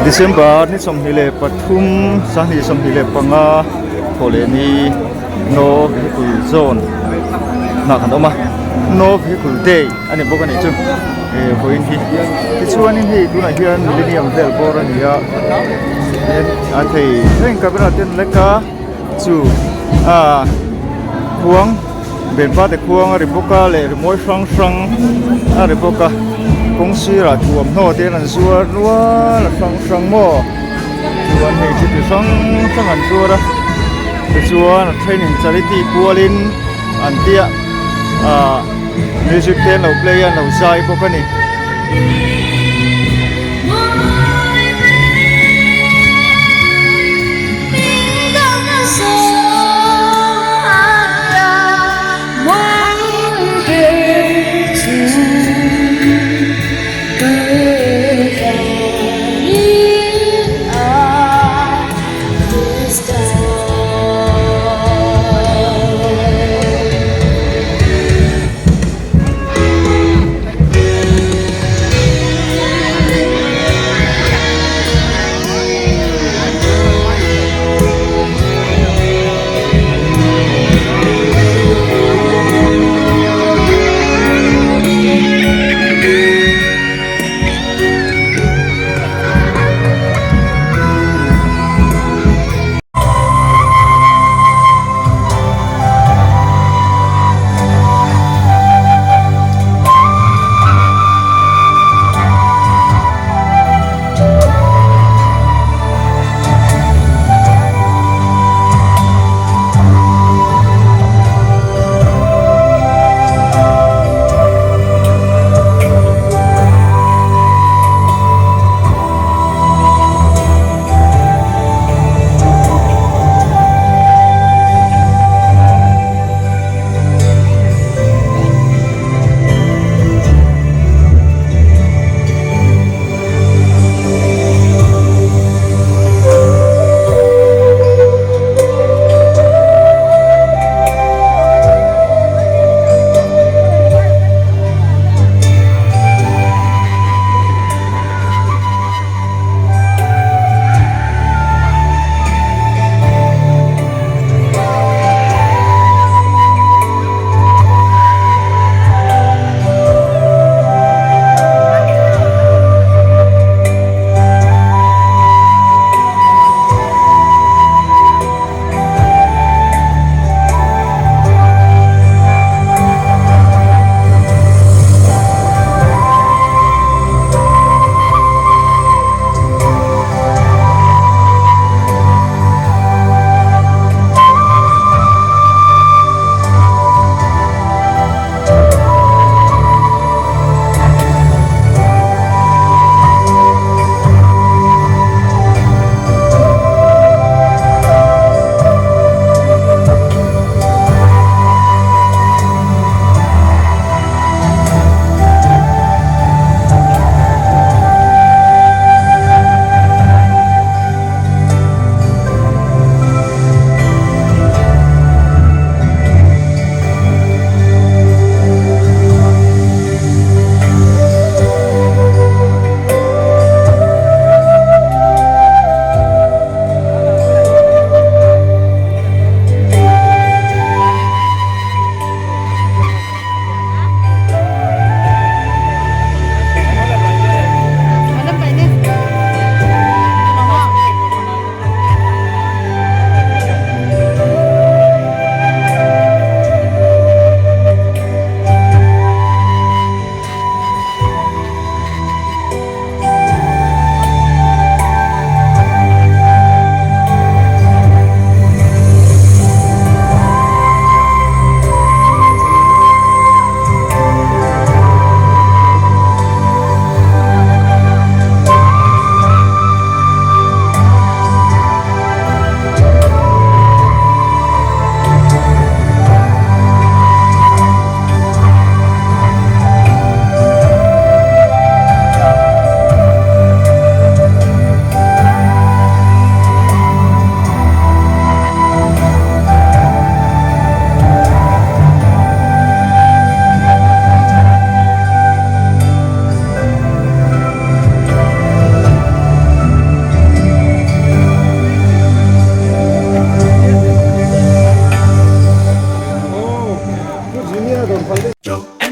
December ni 23 25 thawhlehni No Vehicle Zone hnah kan awm a No Vehicle Day a ni bawk a nih chu eh vawiin hi tichuanin hei tunah hian millennium vel bawr a ni a a thei reng camera te an lek a chu ah khuang Benpa te khuang a ri bawk a leh rimawi hrang hrang a ri bawk a kawng sirah thuamhnaw te an zuar nual a hrang hrang maw chuan hei chu ti hrang hrang an zuar a tichuan a thenin charity kualin an tia ah music te an lo play a an lo zai bawk a ni.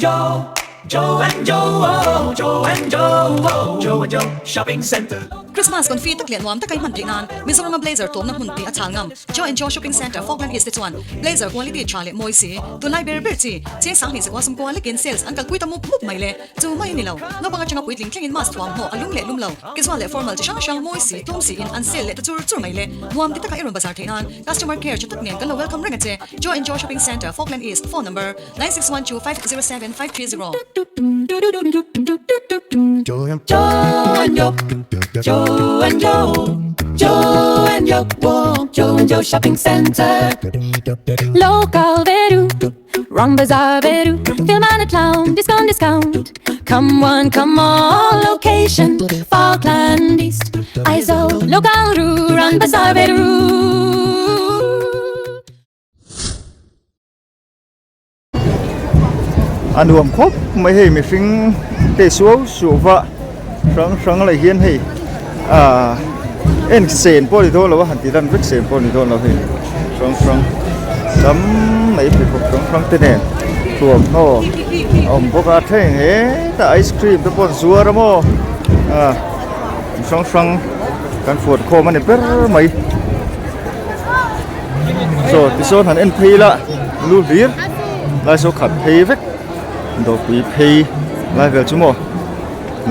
and Joe, Joe and Joe, oh, Joe and Joe, oh, Joe and Joe Shopping Centre. Christmas confi tak leh nuam taka i hman theih nan Mizorama Blazer tlawmna hmun tih a chhal ngam. Joe and Joe Shopping Centre, Falkland East te chuan Blazer quality tha leh mawi si, tunlai ber ber chi, cheng sanghnih zakua sumkua lekin sales an kalpui ta mup mup mai le. Chu mai a ni lo, naupang atanga puitling thlengin mask thuam hawh a lum leh lum lo, casual leh formal chi hrang hrang mawi si, tlawm siin an sale leh ta chur chur mai le. Nuam ti taka i rawn bazar theih nan customer care tha tak nen kan lo welcome reng a che. Joe and Joe Shopping Centre, Falkland East, phone number, 961250 7530. Joe and Joe, Joe and Joe, Joe and Joe, Joe and Joe Shopping Centre. Local veru, Rang Bazaar veru, Film and a clown, discount, discount. Come one, come all, location, Falkland East, Aizawl, local ru, Rang Bazaar veru. A nuam khawp mai hei mihring te suau suau va hrang hrang leh hian hei ah en sen pawh a ni dawn lo a han ti lan vek sen pawh a ni dawn lo hei hrang hrang tam mai pheikhawk hrang hrang te nen thuamhnaw a awm bawk a a thleng hetah ice cream te pawh an zuar a maw ah hrang hrang kan fuat khawm a ni ber mai. Chaw tisawn han en phei ila lu hlir lai saw khat phei vek dawrpui phei lai vel chu maw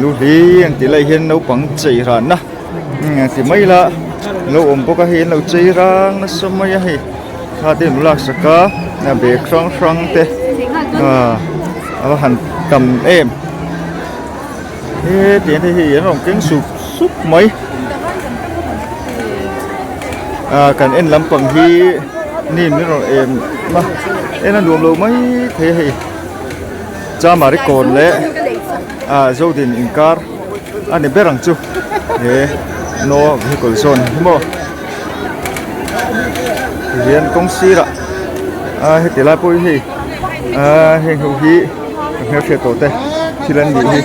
lu hlir ang tih lai hian naupang chei ranna ti mai ila lo awm bawk a hei an lo chei rang nasa mai a hei thla te an lo laksak a bag hrang hrang te ah a va han tam em he tiang te hi an rawn keng sup sup mai. Ah kan en lampang hi ni min rawn em a en a nuam lo mai thei a hei chamari kawn leh ah zodin inkar a ni ber ang chu he no vehicle zawn hi maw tihian kawng sirah ah heti lai pawh hi hei ah heng ho hi ka hmelhriat tawh te thil an nih hi.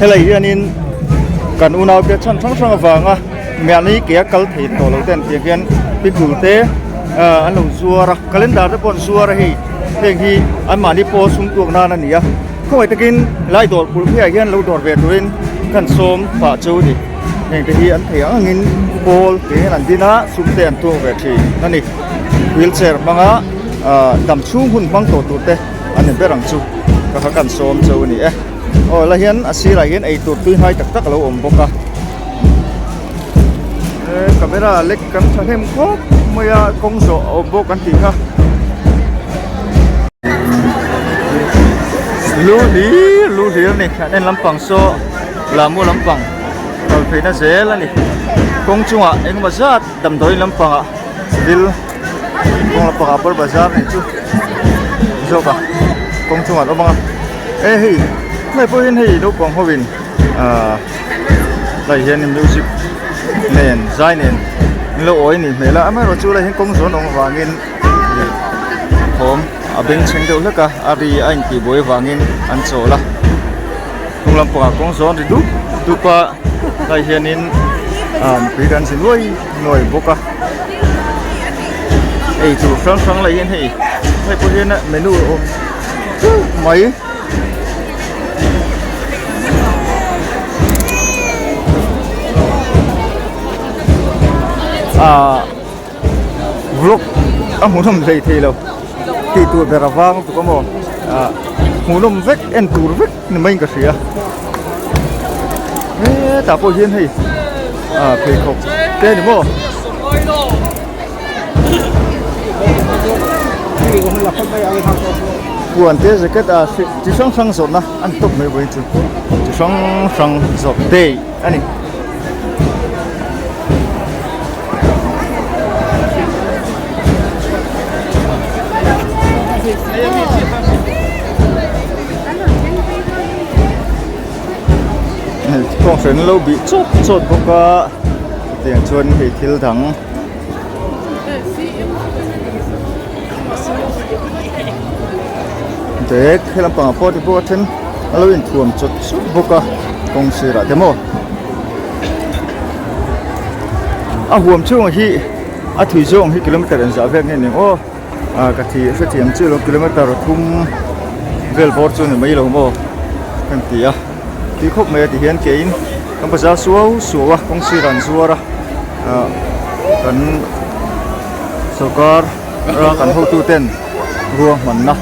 Helai hianin kan unaute chhan hrang hrang avanga mahni ke a kal thei tawh lo te an tih hian pickle te ah an lo zuar a calendar te pawh an zuar a hei heng hi anmahni pawh sum tuak nan a ni a khawngaih takin helai dawr kulh pheiah hian lo dawr ve turin kan sawm pah chu a ni heng te hi an thei ang angin pawl te hian an din a sum te an tuak ve thin a ni wheelchair hmanga ah dam chhung hun hmang tawh tur te an ni ber ang chu ka kha kan sawm chu a ni e aw la hian a sirah hian eitur tui hnai tak tak a lo awm bawk a e camera lek kan thahnem khawp mai a kawng zawh a awm bawk an tih kha lu hlir lu hlir a ni an en lampang saw lamu lampang kal phei na zel a ni kawng chungah engemaw zat damdawi lampangah civil kawng lampangah bawr bazar nih chu zawk a kawng chungah an awm ang a e hei hmai pawh hian hei naupang ho in ahh lai hian music nen zai nen an lo awi a nih hmel a amaherawh chu lai hian kawng zawn awm avangin ih thawm a bengchheng deuh hlek a a ri a intihbuai avangin an chawl a hnung lampangah kawng zawn ri dup dup a lai hianin ah mipui kan zi nuai nuai bawk a ei tur hrang hrang lah hian hei hei pawh hian menu a awm teuh mai. Ah vlog a hmuhnawm hlei thei lo tih tur ber avang tuk a maw ah hmuhnawm vek en tur vek ni maiin ka hria hetah pawh hian hei ah pheikhawk te a ni maw puan te jacket ah chi hrang hrang zawrhna a ni tawp mai vawiin chu chi hrang hrang zawrh day a ni. Kawnghren lo bih chawt chawt bawk a chutiang chuan hei thil dang dek he lampangah pawh ti bawk a then a lo inthuam chawt chawt bawk a kawng sirah te maw a huam chhungah hi a thui zawng hi kilometer engzah vel nge ni ang aw ah ka thi hrethiam chiah lo kilometer thum. vel bawr chu ni mai lo maw kan ti a tih khawp mai a ti hian keiin kan bazar suau suau a kawng sir an zuar a ah kan sawrkar a kan hotu ten ruahmanna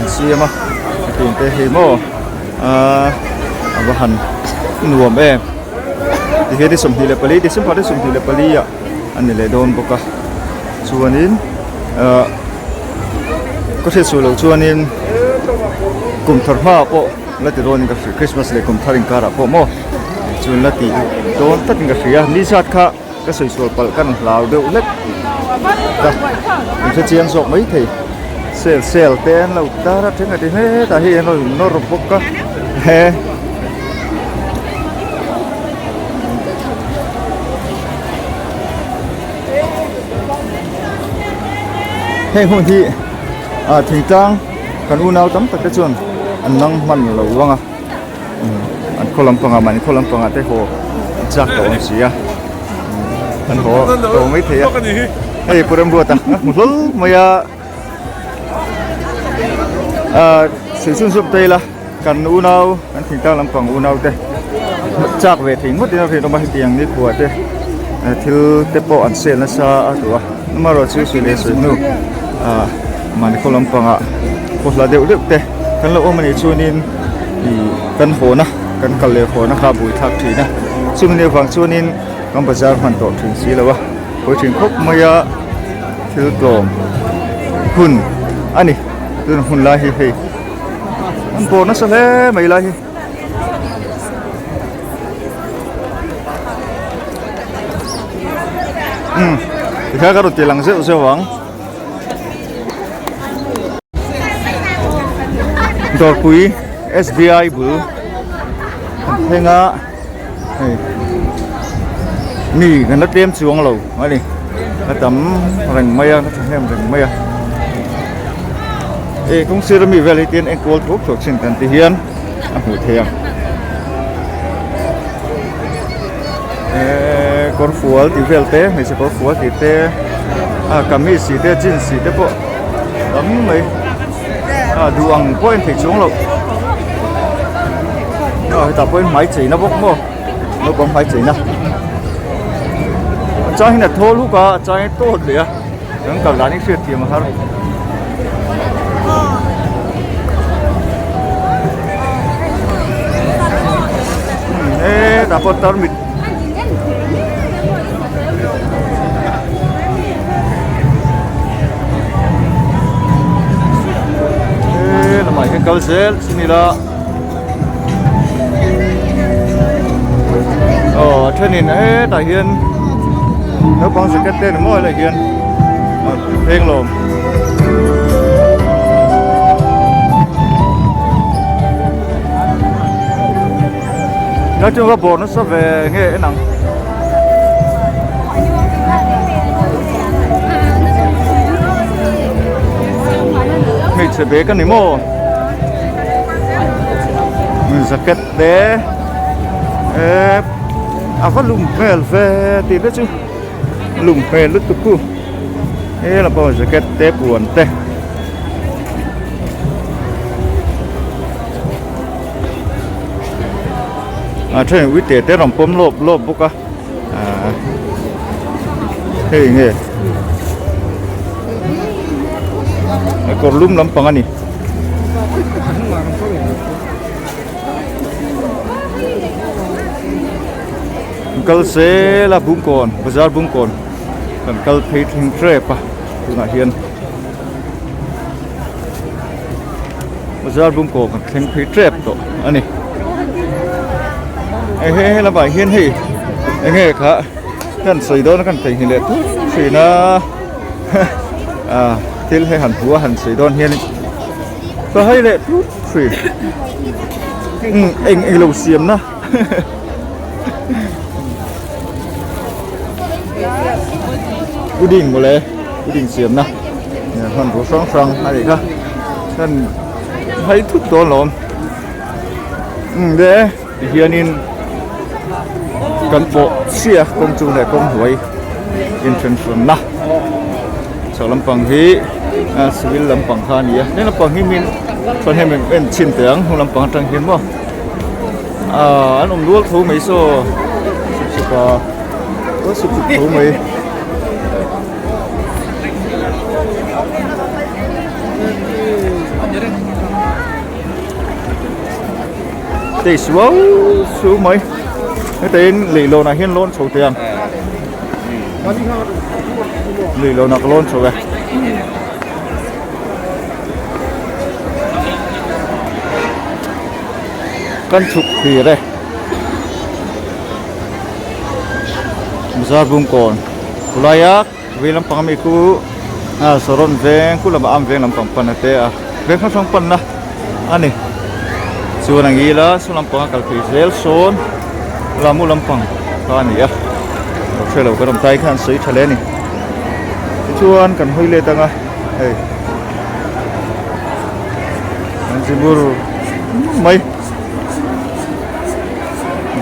an siam a tun te hi maw ah a va han nuam em tihian ni 24 December ni 24 ah a ni leh dawn bawk a chuanin ah ka hriat suh loh chuanin kum thar hmaah pawh la ti dawnin ka hria Christmas leh kum thar inkarah pawh maw chuan la ti dawn takin ka hria ni zat kha ka sawi sual palh ka rawn hlau deuh hlek ka in hre chiang zawk mai thei sale sale te an lo tar a thenkhat hi hetah hi an rawn nawr bawk a he. Heng hun hi ah thingtlang kan unau tam tak te chuan an nang hman lo vang a an khaw lampangah mahni khaw lampangah te haw an chak tawh awm si a an haw tawh mai thei a hei Pu Remruata a hmu hlawl mai a ah sawi chhun zawk ta ila. Kan unau, kan thingtlang lampang unau te chak ve thei ngawt in a rinawm a hetiang nikhua te thil te pawh an sel nasa a duh a amaherawh chu sawi leh sawi hnu ah mahni khaw lampangah khaw hla deuh deuh te kan lo awm anih chuanin ih kan hawna kan kal leh hawna kha a bui thlak thin a chumi nih avang chuanin kan bazar hman tawh thin si lo a pawi thin khawp mai a thil tlawm hun a ni tun hun lai hi hei. An bawr nasa hle mai lai hi. Umm tikhian ka rawn ti lang zeuh zeuh ang. Dawrpui SBI bul an thleng a hei mi kan la tlem chuang lo a ni a tam reng mai a a thahnem reng mai a eh kawng sir ami vel hi tian enkawl thuak thuak thin kan ti hian a hmuh theih ang eh kawr fual tih vel te hmeichhe kawr fual tih te ah kamis tih te jeans tih te pawh tam mai. Ah duh ang pawh a intheih chuang loh ah hetah pawhin hmai cheina bawk maw naupang hmai cheina a chang hian a thawl huk a a chang hian a tawt leh a kan kal dan hi hriatthiam a har. Hetah pawh tarmit. He lamah hian kal zel chin ila aw a thenin hetah hian naupang jacket te ni maw helai hian eng lawm. Nga chu va bawr nasa ve nge en ang. Hmeichhe bag a ni maw? Jacket te eh a va lum hmel ve tih te chu lum hmel lutuk chu he lampang jacket te puan te. A then ui te te rawn pawm lawp lawp bawk a ahh hei nge kawr lum lampang a ni. Kal zel a Bungkawn bazar Bungkawn kan kal phei thleng tep a tunah hian. Bazar bungkaw kan thleng phei tep tawh a ni he he lamah hian hei eng nge kha kan sawi dawn a kan theihnghilh leh thut thin a ah thil he han hmu a han sawi dawn hian ka hai leh thut thin eng eng lo siam na pudding mawle pudding siam na. Hmanrua hrang hrang a nih kha chuan hai thut dawn lo awm umm le tihianin kan pawh chiah kawng chung leh kawng hnuai inthen hranna chho lampang hi civil lampang kha a ni a heng lampang hi min. Chuan hemi en chhin teh ang hnung lampang atang hian maw ah an awm lual tho mai saw sup sup a aw sup sup tho mai. Tei suau suau mai hetaiin leihlawnah hian lawn chho teh ang leihlawnah ka lawn chho e. Kan chhuk thlir e. Bazar Bungkawn khawlaia vei lampang ami khu ah Saron veng khu lamah am veng lampang pan a te a veng hrang hrang panna a ni chuan ang ila saw lampang a kal phei zel sawn lamu lampang kha a ni a lo hre lo kan awm tai khan sawi tha hle a ni tichuan kan hawi let ang a hei an zi mur mai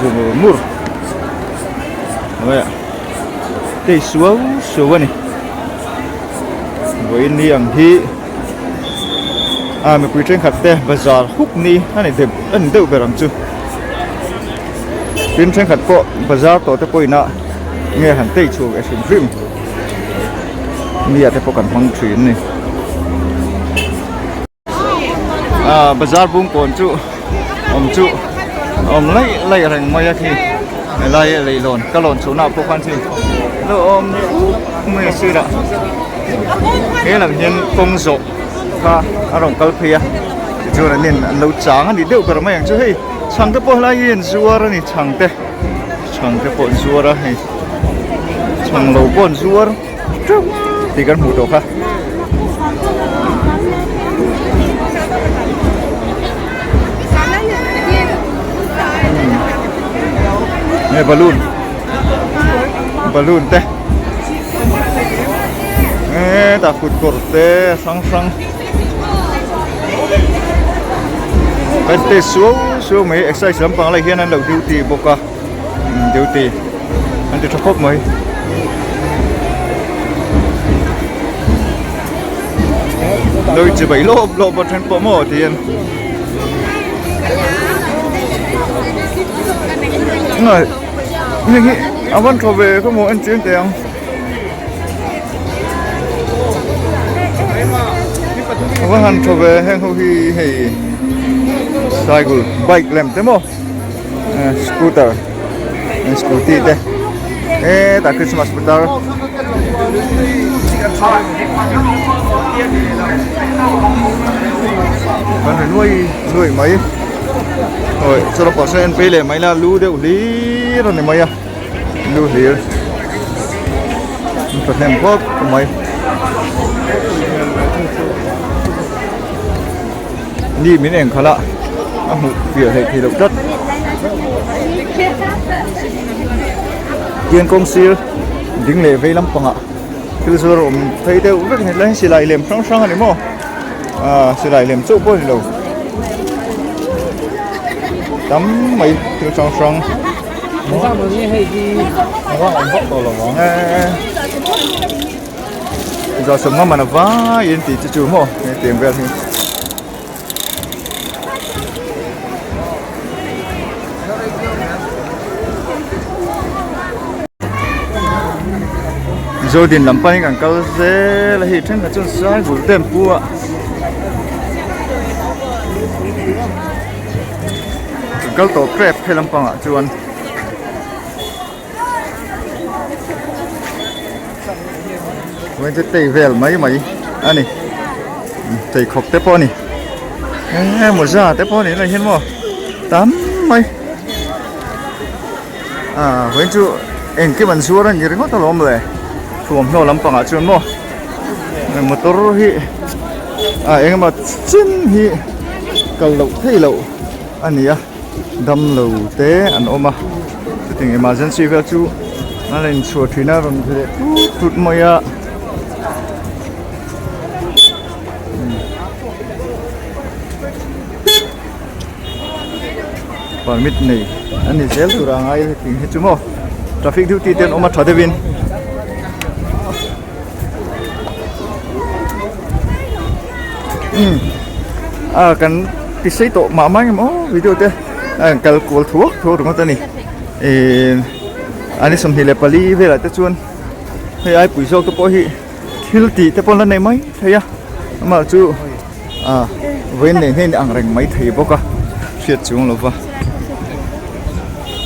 zi mur mur hnuaiah tei suau suau a ni vawiin ni ang hi ah mipui thenkhat te bazar huk ni a ni deuh a ni deuh ber ang chu tin thenkhat pawh bazar tawh te pawhin a nge han tei chhuak e hrim hrim nia te pawh kan hmang thin a ni ah bazar bung kawn chu awm chu awm laih laih reng mai a khi helai leihlawn ka lawn chhuahna ah pawh khan khi lo awm mai a sirah he lam hian kawng zawh kha a rawn kal phei a tichuan an in an lo chang a ni deuh ber mai ang chu hei chhang te pawh helai hi an zuar a ni chhang te chhang te pawh an zuar a hei chhang lo pawh an zuar teuh tih kan hmuh tawh kha. Nge balloon balloon te hetah kutkawr te hrang hrang kan te suau suau mai exercise lampang lai hian an lo duty bawk a duty an ti tha khawp mai. Đôi chỉ bảy lốp lốp một trên bộ mỏ tiền này nhưng hi à vẫn có về không muốn ăn chuyến tiền vẫn han cho về heng ho hi hei cycle bike lem te mo scooter scooty te e ta Christmas putar kan ri nuai nuai mai ôi cho nó bỏ xe en phê leh mai la lu deuh hlir a ni mai a lu hlir an thahnem khawp mai ni min eng khalh a a hmuh fiah hleih theih loh tlat tiang kawng sir ding leh vei lampangah thil zuar a awm phei deuh vek a ni tlai hian silai lem hrang hrang a ni maw ah silai lem chauh pawh a ni lo tam mai thil hrang hrang Za sawmnga man a vai in tih chu chu maw hetiang vel hi. Zodin lam panin kan kal zel a hei thenkhat chuan sai bul te an pu a. Kan kal tawh tep he lampangah chuan. Vawiin chu tei vel mai mai a ni pheikhawk te pawh a ni eng mawza te pawh a ni lai hian maw tam mai ah vawiin chu engkim an zuar a ni ringawt alawm le thuamhnaw lampangah chuan maw motor hi ah eng emaw chin hi kal loh theih loh a ni a. Damlo te an awm a chutiang emergency vel chu a la inchhuah thin a rawn leh tut tut mai a permit nei an ni zel tur a ngai hetiang hi chu maw traffic duty te an awm a tha deuhin. A kan ti sei tawh mah mah engemaw video te a rawn kal kual thuak thuak ringawt a ni. Ihh a ni 24 velah te chuan hei aipui zawk te pawh hi thil tih te pawh an la nei mai thei a amah chu ah vawiin nei hnen ang reng mai thei bawk a hriat chuang lo va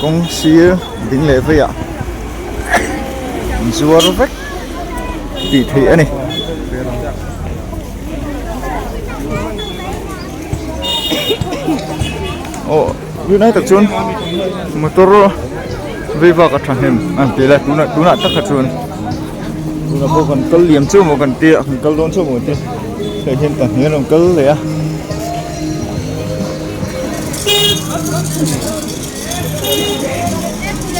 kawng sir ding leh veiah zuar vek tih theih a ni. Aw tunlai tak chuan motor vei vak a thahnem an ti la tunah tunah tak kha chuan tunah pawh kan kal liam chiah maw kan tia kan kal dawn chiah maw kan tia hei hian pahnih an rawn kal leh a.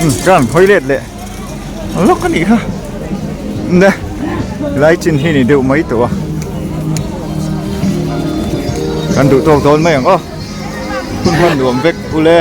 Umm ka han hawi let leh lawk a nih kha ne lai chin hi ni deuh mai tawh a kan duh tawk dawn mai ang aw hun hman nuam vek ule.